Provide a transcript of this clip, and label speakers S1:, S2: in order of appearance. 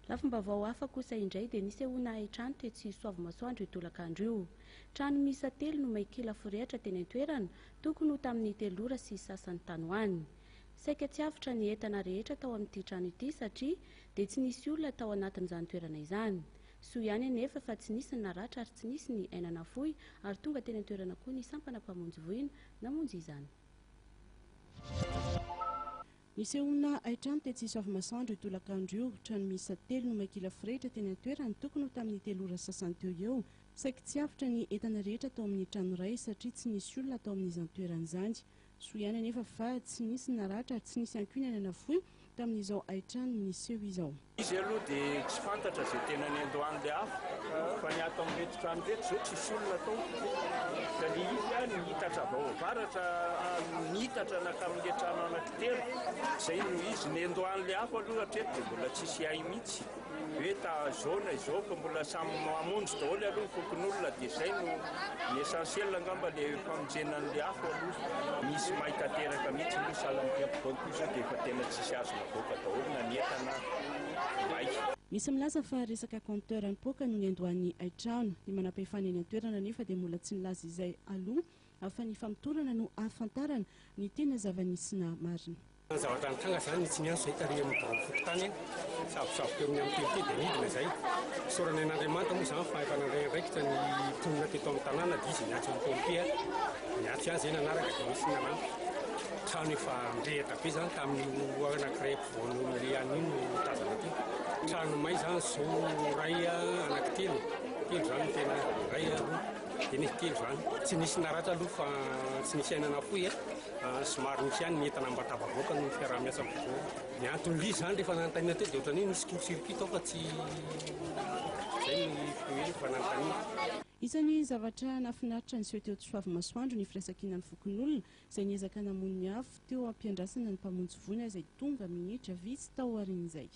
S1: Lafim-baovao hafa kosa indray dia nisehoana hain-trano tetsy Soavimasoandro io tolakandro io. Trano miisa telo no may kila forehitra teny an-toerana, tokony ho tamin'ny telo ora sy sasany tany ho any. Saika tsy avotra ny entana rehetra tao amin'ity trano ity satria dia tsy nisy olona tao anatin'izany toerana izany. Soa ihany anefa fa tsy nisy ny naratra ary tsy nisy ny aina nafoy ary tonga teny an-toerana koa ny sampana mpamonjy voina namonjy izany.
S2: Nisehoana hain-trano tetsy Soavimasoandro io tolakandro io. Trano miisa telo no may kila forehitra teny an-toerana, tokony ho tamin'ny telo ora sasany teo eo. Saiky tsy avotra ny entana rehetra tao amin'ny trano iray satria tsy nisy olona tao amin'izany toerana izany. Soa ihany anefa fa tsy nisy ny naratra ary tsy nisy ihany koa ny aina nafoy tamin'izao hain-trano niseho izao.
S3: Izy aloha dia tsy fantatra izay tena niandohan'ilay afo fa ny ato amin'ireto trano ireto izao tsisy olona tao fa ilay izy niitatra avy ao avaratra niitatra nankamin'ilay trano anankitelo izay no izy. Niandohan'ilay afo aloha hatreto dia mbola tsisy hay mihitsy hoe ta izao na izao fa mbola samy mamonjy daholo aloha ny fokonolona dia izay no ny essentiel angamba ilay famonjena an'ilay afo aloha. Misy may tanteraka mihitsy aloha sahala amin'ity ampovoany ity izao dia efa tena tsisy azo navoaka daholo na ny entana may.
S2: Misy milaza fa resaka compteur nipoaka no niandohan'ny hain-trano. Ny manampahefana eny an-toerana anefa dia mbola tsy nilaza izay aloha fa ny famotorana no ahafantarana ny tena zava-nisy na marina.
S4: Ny zavatra nitranga izany tsy niantso izay tary amin'ny biraon'ny fokontany, savotsavotra teo amin'ny amin'ny telo teo dia nidina izay. Isaorana an'Andriamanitra moa izany fa efa nandray andraikitra ny mponina teto amin'ny tanàna dia izy niantso ny pompier, niantso ihany izay nanaraka dia nisy nanampy. Trano efa mirehitra be izany tamin'io anankiray ampovoan'ilay an'io no tazana teo. Trano may izany izao iray anankitelo, telo izany no tena iray roa, dia nisy telo izany. Tsy nisy naratra aloha fa tsy nisy aina nafoy e. Somary nisy ihany ny entana mba tafavoaka noho ny fiaraha-miasa amin'ny mpivady. Ny anton'ilay izy izany rehefa nanontaniana teo dia ohatran'ny hoe nisy court circuit tao fa tsy izay ny hoe efa nanontaniana.
S2: Isan'ny zavatra nahafinaritra niseho teo Soavimasoandro ny firaisankinan'ny fokonolona izay niezaka namono ny afo teo am-piandrasana ny mpamonjy voina izay tonga minitra vitsy tao aorian'izay.